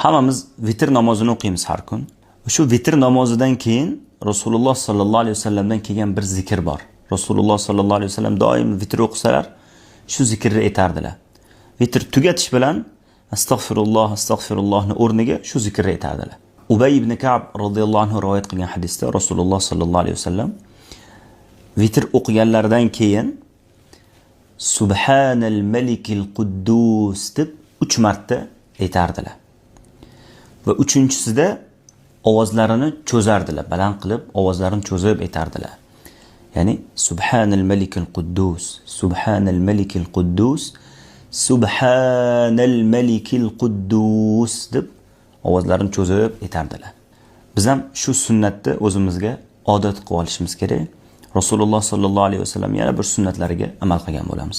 Hammamiz vitr namozini o'qiymiz har kun. Shu vitr namozidan keyin Rasululloh sallallohu alayhi vasallamdan kelgan bir zikr bor. Rasululloh sallallohu alayhi vasallam doim vitr o'qisalar, shu zikrni aytardilar. Vitr tugatish bilan astag'firulloh, astag'firullohni o'rniga shu zikrni aytardilar. Ubay ibn Ka'b radhiyallohu anhu rivoyat qilgan hadisda Rasululloh sallallohu alayhi vasallam vitr o'qiganlaridan keyin Subhanal malikil quddus deb 3 marta aytardilar. Va uchinchisida ovozlarini cho'zardilar, baland qilib ovozlarini cho'zib aytardilar. Ya'ni Subhanal malikil quddus, Subhanal malikil quddus, Subhanal malikil quddus deb ovozlarini cho'zib aytardilar. Biz ham shu sunnatni o'zimizga odat qilib olishimiz kerak. Rasululloh sallallohu alayhi vasallam yana bir sunnatlariga amal qilgan bo'lamiz.